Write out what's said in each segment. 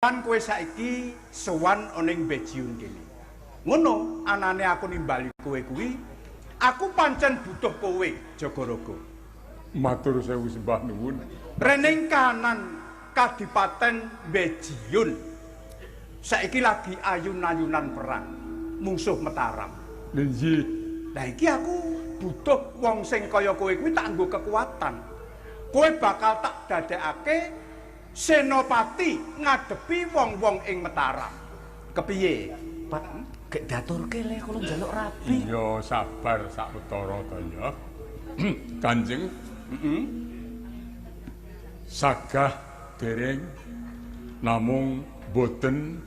Kowe saiki sowan ana ing Bejiun kene. Ngono anane aku nimbali kowe kuwi, aku pancen butuh kowe, Jagaraga. Matur sewu sembah nuwun. Rening kanan Kadipaten Bejiun saiki lagi ayun-ayunan perang mungsuh Mataram. Nggih. Lah iki aku butuh wong sing kaya kowe kuwi tak nggo kekuatan. Kowe bakal tak dadekake senopati ngadepi wong-wong ing Mataram. Kepiye? Pak, gek diaturke le kula njaluk rabi. Iya, sabar sawetara to ya. Kanjeng. Heeh. Sagah dereng namung boten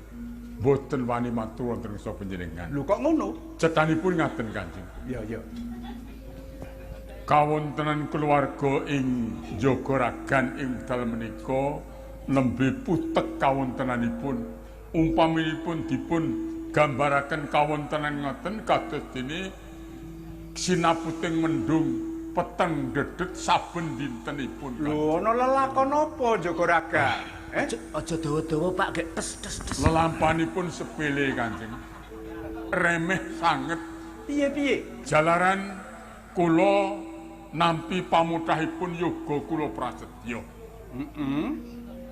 wani matur wonten ngarsa panjenengan. Lho kok ngono? Cetanipun ngaten Kanjeng. Iya, iya. Kawontenan keluarga ing Jagaragan ing wekdal menika nembe putek kawontenanipun. Umpaminipun dipun gambaraken kawontenan ngoten kados dene sinaputing mendung peteng dedet saben dintenipun. Lho ana lelakon apa Jagaraga? Aja dawa-dawa Pak, gek tes tes tes. Lelampanipun sepele Kanjeng. Remeh sanget. Piye-piye? Jalaran kula nampi pamutahipun yoga kula prasetya.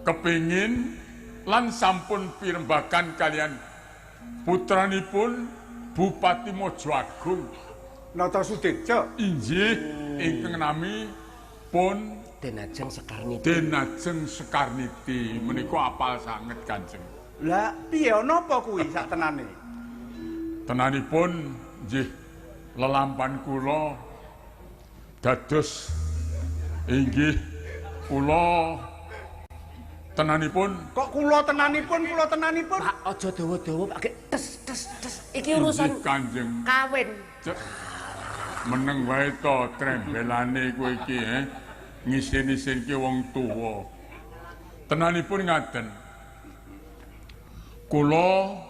Kepingin lan sampun pirembagan kalian putranipun Bupati Mojo Agung Nata Sudirjo. Inggih, ingkang nami pun Denajeng Sekarniti. Denajeng Sekarniti menika apal sanget Kanjeng. Lah piye ana apa kuwi sak tenane? Tenanipun nggih lelampan kula dados inggih kula tenanipun. Kok kula tenanipun, kula tenanipun? Pak, aja dawa-dawa, Pak, tes tes tes. Iki urusan Kanjeng kawin. Meneng wae to trembelane kowe iki, ngisin-isinke wong tuwa. Tenanipun ngaten. Kula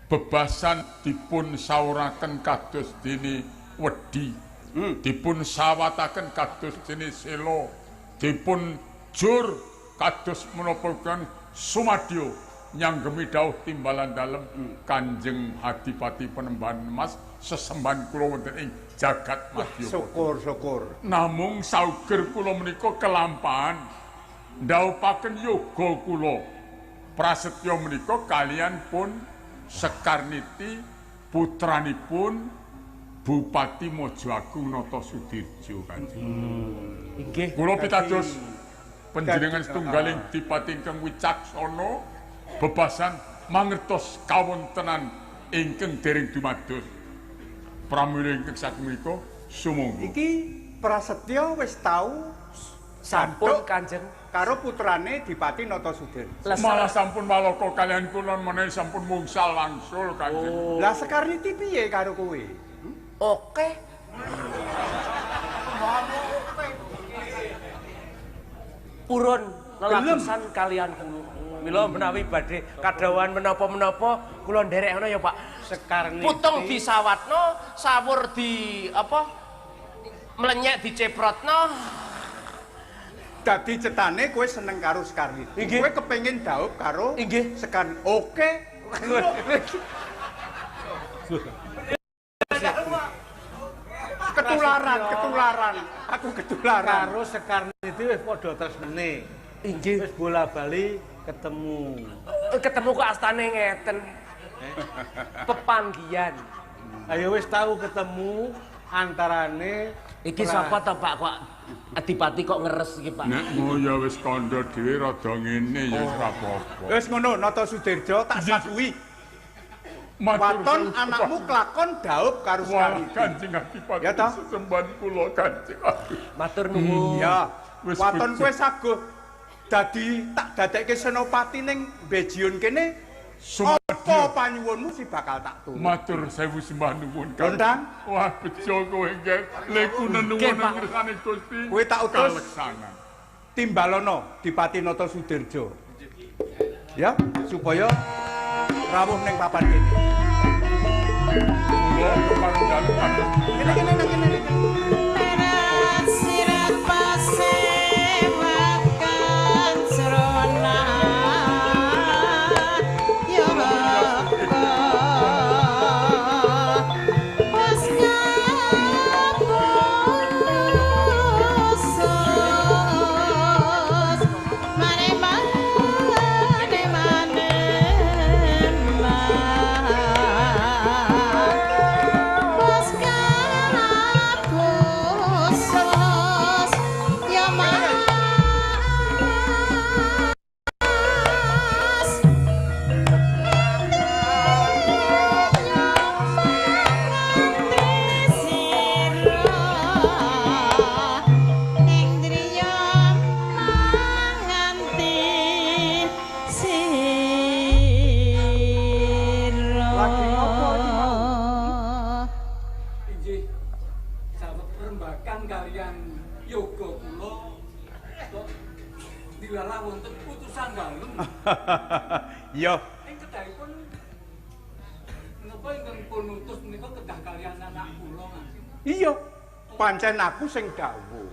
bebasan dipun sawuraken kados dene wedi, dipun sawataken kados dene sela, dipun jur kados menapa kan sumadyo nyanggemi dawuh timbalan dalem Kanjeng Adipati Penemban Mas sesembahan kula wonten ing jagat madya. Syukur syukur. Namung sauger kula menika kelampahan ndhawuhaken yoga kula prasetya menika kalian pun Sekarniti putranipun Bupati Mojo Agung Nata Sudirjo Kanjeng. Inggih. Kula pitados panjenengan setunggaling dipati ingkang wicaksana bebasan mangertos kawontenan ingkang dereng dumados. Pramila ingkang saking menika sumangga. Iki Prasetya wis tau sampun Kanjeng karo putrane Dipati Nata Sudirjo. Malah sampun malaka kalian kula menawi sampun mungsal wangsul Kanjeng. Oh. Lah Sekarniti piye karo kowe? Oke. Purun lelakusan kalian kula. Mila menawi badhe kadhawuhan menapa-menapa kula nderekno ya Pak. Sekarniti putung disawatno, sawur di apa? Mlenyek diceprotno. Dadi cetane kowe seneng karo Sekarniti. Kowe kepengin dhaup karo Sekarniti. Oke. Ketularan, ketularan. Aku ketularan. Karo Sekarniti wis padha tresnene. Inggih. Wis bola-bali ketemu. Ketemu kok astane ngeten. Pepanggihan. Ayo wis tahu ketemu antarane iki sapa to Pak kok Adipati kok ngeres iki Pak? Nek ya wis kandha dhewe rada ngene ya ora apa-apa. Wis ngono Nata Sudirjo tak saguhi. Waton anakmu kelakon dhaup karo Sekarniti. Kanjeng Adipati ya toh? Sesembahan kula Kanjeng. Matur nuwun. Ya. Waton kowe saguh dadi tak dadekke senopati ning Bejiun kene. Apa panyuwunmu si bakal tak turut. Matur sewu sembah nuwun. Kondang. Wah bejo kowe nggih. Leku nenuwun ngersane Gusti. Kowe tak utus timbalono Dipati Nata Sudirjo. Ya, supaya rawuh ning papan kene. Kula kepareng dalem kados kene kene kene. Sirat pasewakan srona. dalem. Iya. Ing kedahipun menapa ingkang pun utus menika kedah kaliyan anak kula Kanjeng. Iya. Pancen aku sing dawuh.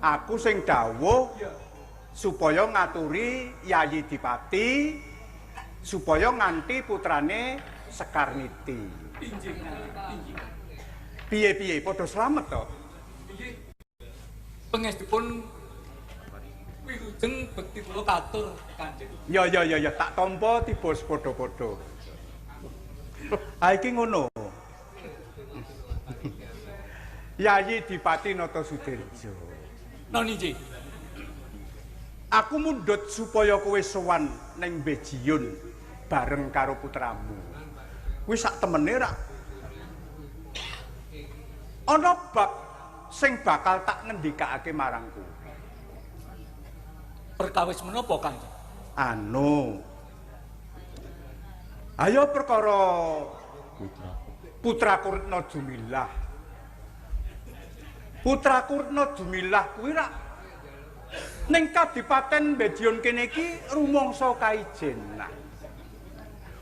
Aku sing dawuh supaya ngaturi Yayi Dipati supaya nganti putrane Sekarniti. Inggih, inggih. Piye-piye padha slamet to? Inggih. Pengestupun wilujeng bekti kula katur Kanjeng. Ya ya ya ya tak tampa tiba padha-padha. Ha iki ngono. Yayi Dipati Nata Sudirjo. Non inggih. Aku mundhut supaya kowe sowan ning Bejiyun bareng karo putramu. Kuwi sak temene rak ana bab sing bakal tak ngendikake marang kowe. Perkawis menapa Kanjeng? Anu. Ayo perkara putra Kurtna Jumilah. Putra Kurtna Jumilah kuwi rak ning Kadipaten Bejiyun kene iki rumangsa kaijenan.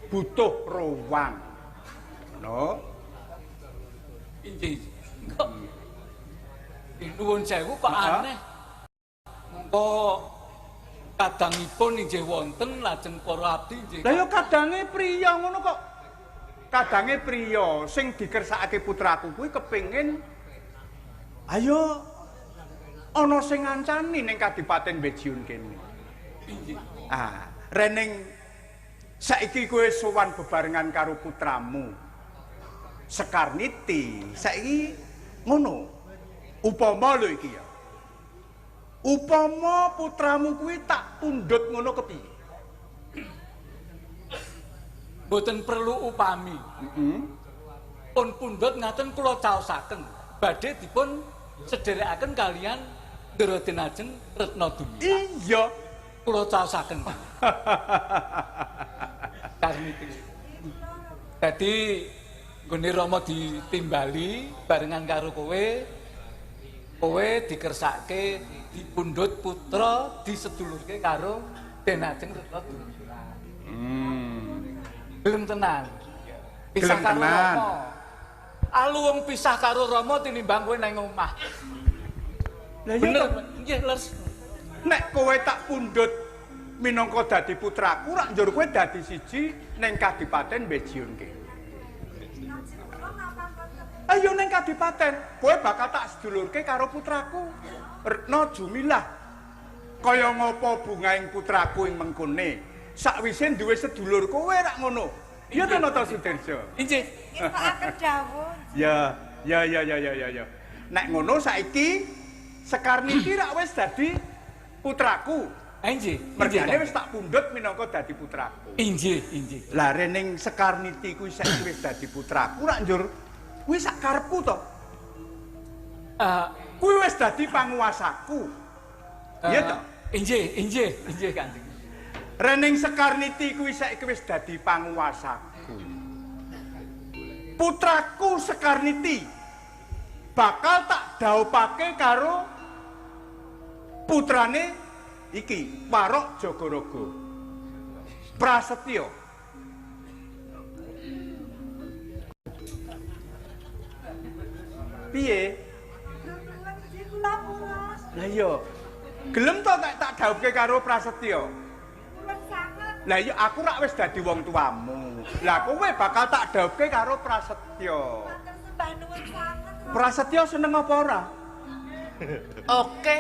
Butuh rowang. No. Inggih. Kok nuwun sewu kok aneh. Mongko kadangipun inggih wonten lajeng para abdi inggih. Lah ya kadange priya ngono kok. Kadange priya sing dikersakake putraku kuwi kepengin ayo ana sing ngancani ning Kadipaten Bejiyun kene. Inggih. Ah, rening saiki kowe sowan bebarengan karo putramu Sekarniti. Saiki ngono. Upama lho iki ya. Upama putramu kuwi tak pundhut ngono kepiye? Mboten perlu upami. Pun pundhut ngaten kula caosaken. Badhe dipun sederekaken kaliyan Ndara Ajeng Retna Dumilah. Iya, kula caosaken. Karniti. Dadi nggone Rama ditimbali barengan karo kowe, kowe dikersake dipundhut putra disedulurke karo Den Ajeng Retna Dumilah. Gelem tenan. Pisah karo Rama. Alu wong pisah karo Rama tinimbang kowe nang omah. Lah iya bener, nggih leres. Nek kowe tak pundhut minangka dadi putraku, rak njur kowe dadi siji ning Kadipaten Bejiyun kene. Ayo ning Kadipaten, kowe bakal tak sedulurke karo putraku Retna Jumilah. Kaya ngapa bungaing putraku ing mengkone? Sakwise duwe sedulur kowe rak ngono. Iya to Nata Sudirjo? Inggih. Ngestokaken dawuh. Ya, ya ya ya ya ya ya. Nek ngono saiki Sekarniti rak wis dadi putraku. Inggih. Mergane wis tak pundhut minangka dadi putraku. Inggih, inggih. Lah rening Sekarniti kuwi saiki wis dadi putraku rak njur kuwi sak karepku to. Kuwi wis dadi panguwasaku. Iya to? Inggih, inggih, inggih Kanjeng. Rening Sekarniti kuwi saiki wis dadi panguwasaku. Putraku Sekarniti bakal tak dhaupake karo putrane iki Warok Jagaraga Prasetyo. Piye? Lah iya. Gelem to nek tak dhaupke karo Prasetyo? Lah iya aku rak wis dadi wong tuamu. Lah kowe bakal tak dhaupke karo Prasetyo. Prasetyo seneng apa ora? Oke.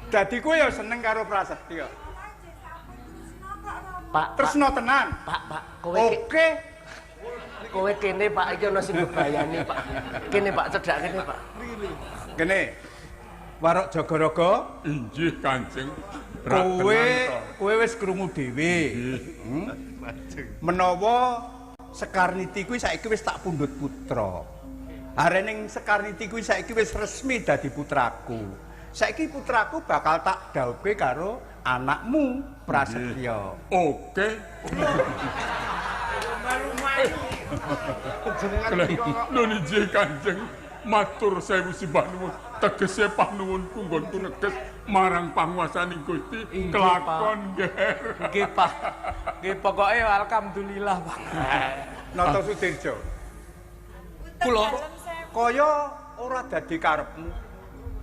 Dadi kowe ya seneng karo Prasetyo. Pak, tresno tenan. Pak, Pak, kowe oke. Kowe kene Pak iki ana sing bebayani Pak. Kene Pak, cedhak kene Pak. Kene. Warok Jagaraga. Inggih Kanjeng. Kowe kowe wis krungu dhewe. Menawa Sekarniti kuwi saiki wis tak pundhut putra. Arening Sekarniti kuwi saiki wis resmi dadi putraku. Saiki putraku bakal tak dhaupke karo anakmu Prasetyo. Oke. Lho niki Kanjeng. Matur sewu simbah nuwun. Tegese panuwunku nggonku neges marang panguwasaning Gusti kelakon nger. Nggih, Pak. Nggih, pokoke alhamdulillah, Pak. Nata Sudirjo. Kula kaya ora dadi karepmu.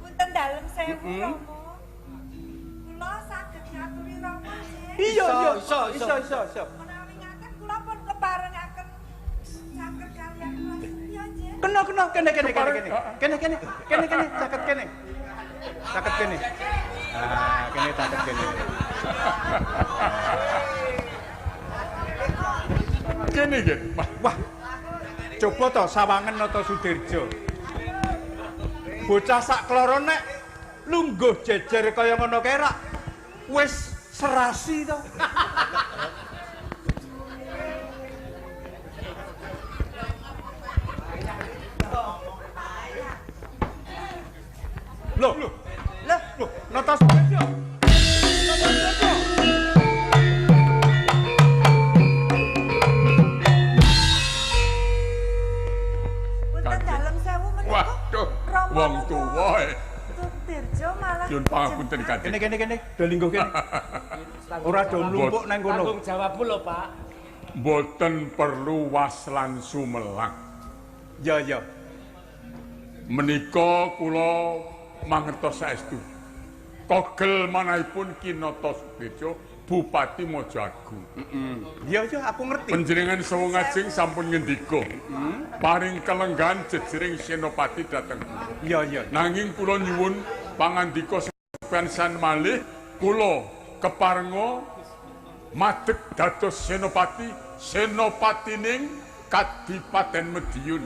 Punten dalem sewu, Rama. Kula saged ngaturi Rama nggih. Iya, iya, iso, iso, iso. Menawi ngaten kula pun keparengaken saged kaliyan kula sedaya nggih. Kena, kena, kene, kene, kene, kene. Kene, kene, kene, kene, caket kene. Caket kene. Ah, kene caket kene. Kene nggih. Wah. Coba to sawangen Nata Sudirjo. Bocah sak kloro nek lungguh jejer kaya ngono kae rak wis serasi to. Loh, loh, loh, Nata Sudirjo. Nata Sudirjo. Punten dalem sewu menika. Waduh, wong tuwa e. Sudirjo malah Nyun pangapunten Kanjeng. Kene kene kene, do lingguh kene. Ora do mlumpuk nang kono. Tanggung jawabmu lho, Pak. Mboten perlu waslan sumelang. Ya, ya. Menika kula mangertos saestu. Kogel manahipun Ki Nata Sudirjo Bupati Mojoagung. Iya, iya, aku ngerti. Panjenengan saha ngajeng sampun ngendika. Paring kelenggahan jejering senopati dhateng kula. Iya, iya. Nanging kula nyuwun pangandika sepisan malih kula keparenga madeg dados senopati, senopatining Kadipaten Madiun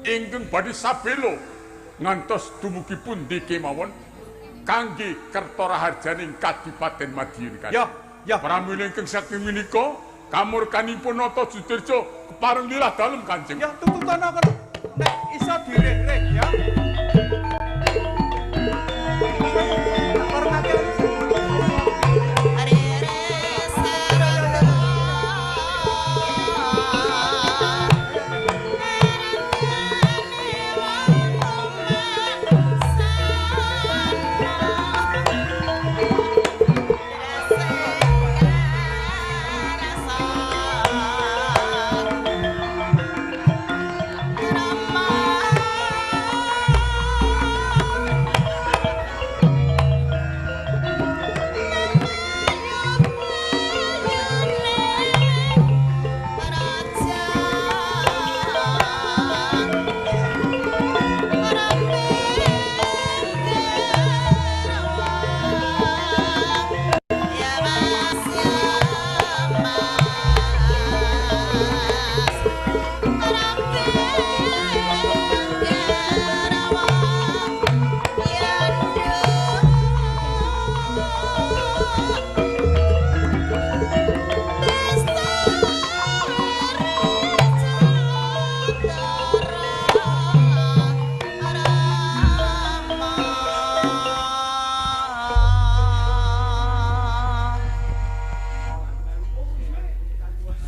ingkang badhe sabela ngantos dumugi pundi kemawon kangge kerta raharjaning Kadipaten Madiun. Ya, ya. Pramila ingkang saking menika kamurkanipun Nata Sudirjo kepareng lirah dalem Kanjeng. Ya, tututono kono. Nek iso direh-reh ya.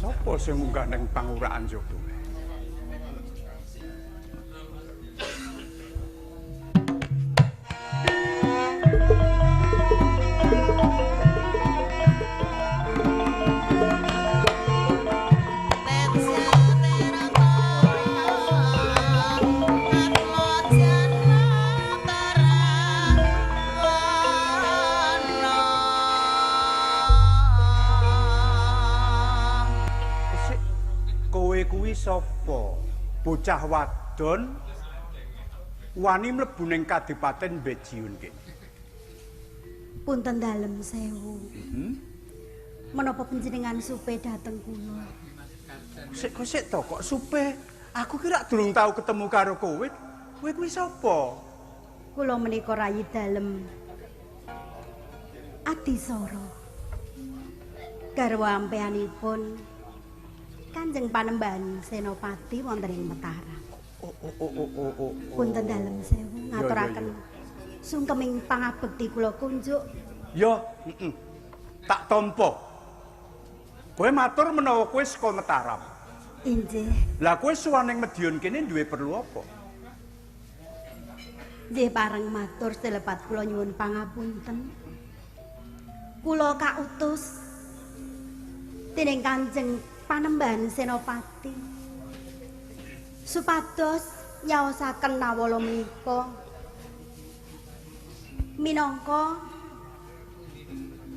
Sapa sing munggah ning panguraan jaba? Sapa bocah wadon wani mlebu ning Kadipaten Bejiun kene? Punten dalem sewu. Menapa panjenengan supe dhateng kula? Sik kok sik to kok supe? Aku kira durung tau ketemu karo kowe. Kowe kuwi sapa? Kula menika rayi dalem Adisara. Garwa ampeanipun Kanjeng Panembahan Senopati wonten ing Mataram. Oh. Punten dalem sewu ngaturaken sungkeming pangabekti kula kunjuk. Ya, heeh. Tak tampa. Kowe matur menawa kowe saka Mataram. Inggih. Lah kowe sowan ning Madiun kene duwe perlu apa? Nggih pareng matur selepat kula nyuwun pangapunten. Kula kautus dening Kanjeng Panembahan Senopati supados nyaosaken nawala menika minangka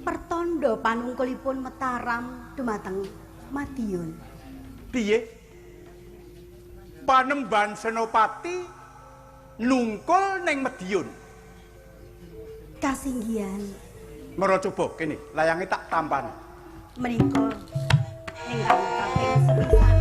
pertanda panungkulipun Mataram dumateng Madiun. Piye? Panembahan Senopati nungkul ning Madiun. Kasinggihan. Mara coba kene, layange tak tampani. Menika ingkang kaping sepisan.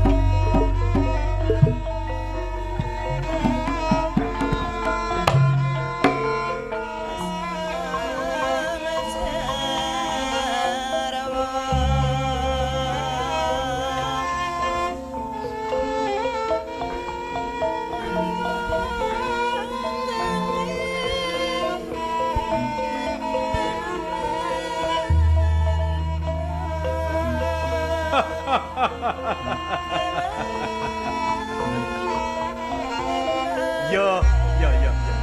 Yo, yo, yo, yo.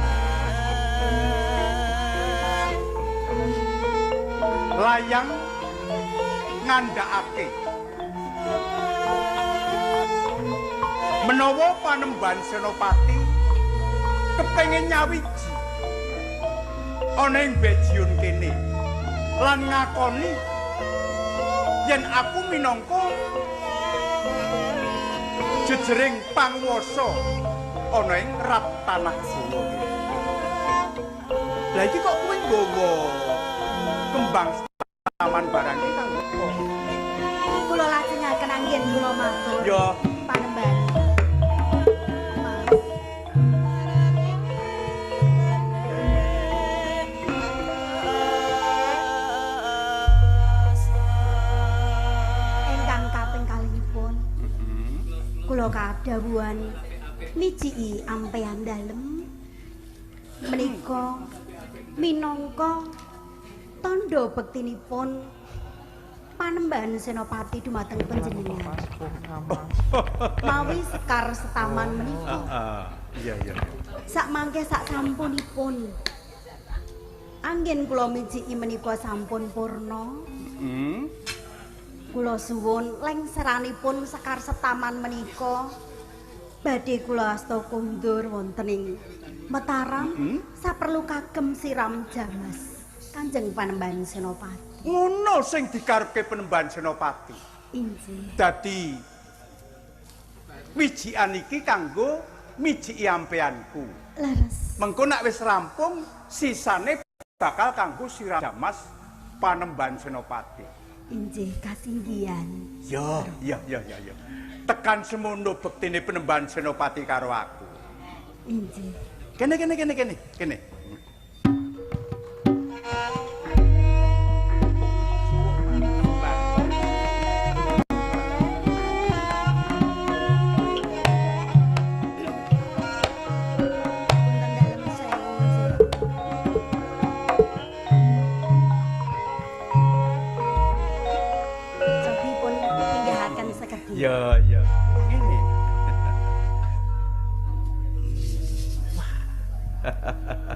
Layang ngandhakake menawa Panembahan Senopati kepengin nyawiji ana ing Bejiun kene lan ngakoni yen aku minangka jejering panguwasa ana ing rat tanah Jawa kene. Lah iki kok kowe nggawa kembang taman barang iki kanggo apa? Kula lajengaken anggen kula matur. Ya, Panembahan. Ingkang kaping kalihipun kula kadhawuhan mijiki ampeyan dalem menika minangka tandha bektinipun Panembahan Senopati dumateng panjenengan. Mawi sekar setaman menika. Iya, iya. Sakmangke sak sampunipun anggen kula mijiki menika sampun purna. Kula suwun lengseranipun sekar setaman menika badhe kula asta kondur wonten ing Mataram saperlu kagem siram jamas Kanjeng Panembahan Senopati. Ngono sing dikarepke Panembahan Senopati. Inggih. Dadi wijikan iki kanggo mijiki ampeanku. Leres. Mengko nek wis rampung sisane bakal kanggo siram jamas Panembahan Senopati. Inggih kasinggihan. Ya, ya, ya, ya, ya. Tekan semono bektine Panembahan Senopati karo aku. Inggih. Kene, kene, kene, kene, kene. Punten dalem sewu. Cobi pun pinggahaken sekedhik. Ya, ya. Ngene.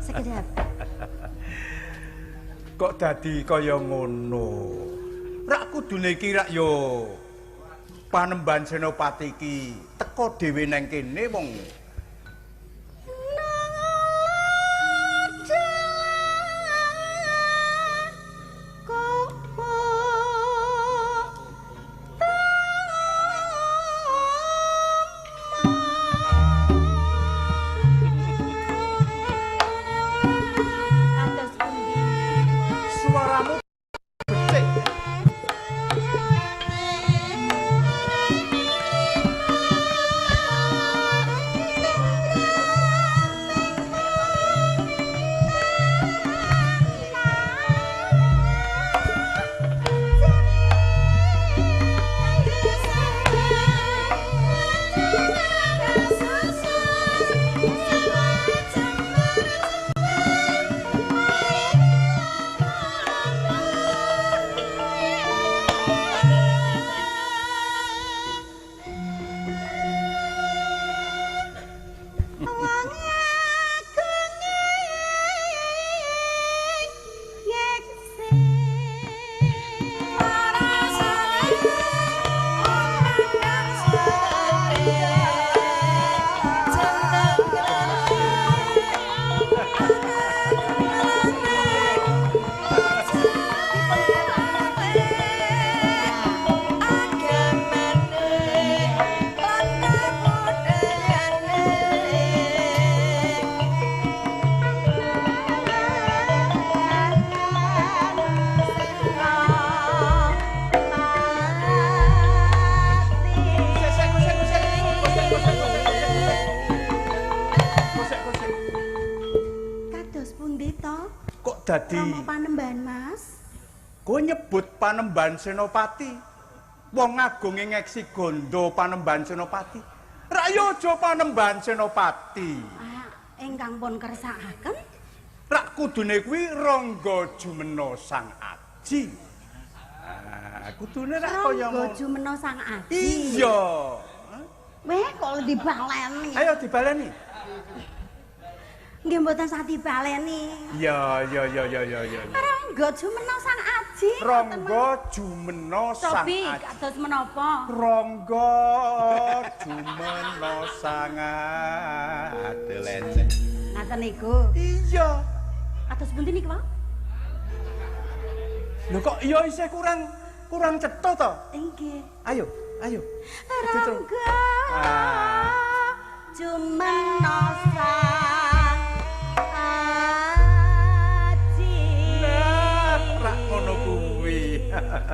Sekedhap. Kok dadi kaya ngono? Rak kudune iki rak yo Panembahan Senopati iki teka dhewe nang kene wong. Kados pundi? Suaramu becik. dadi Rama Panembahan, Mas? Kowe nyebut Panembahan Senopati. Wong agung ing ngeksi gondo Panembahan Senopati. Rak yo aja Panembahan Senopati. Ah, ingkang pun kersakaken Rak kudune kuwi Rangga Jumena Sang Aji. Ah, kudune rak kaya Rangga ngono. Jumena Sang Aji. Iya. Weh, kok dibaleni. Ayo dibaleni. Nggih mboten sah dibaleni. Iya, iya, iya, iya, iya, iya. Rangga Jumena Sang Aji. Rangga Jumena Sang Cobi Aji. kados menapa? Rangga Jumena Sang Aji. Lecek. Ngaten niku. Iya. Kados pundi niku, Pak? Lho kok iya isih kurang kurang cetha to? Nggih. Ayo, ayo. Rangga Ah. Jumena Sang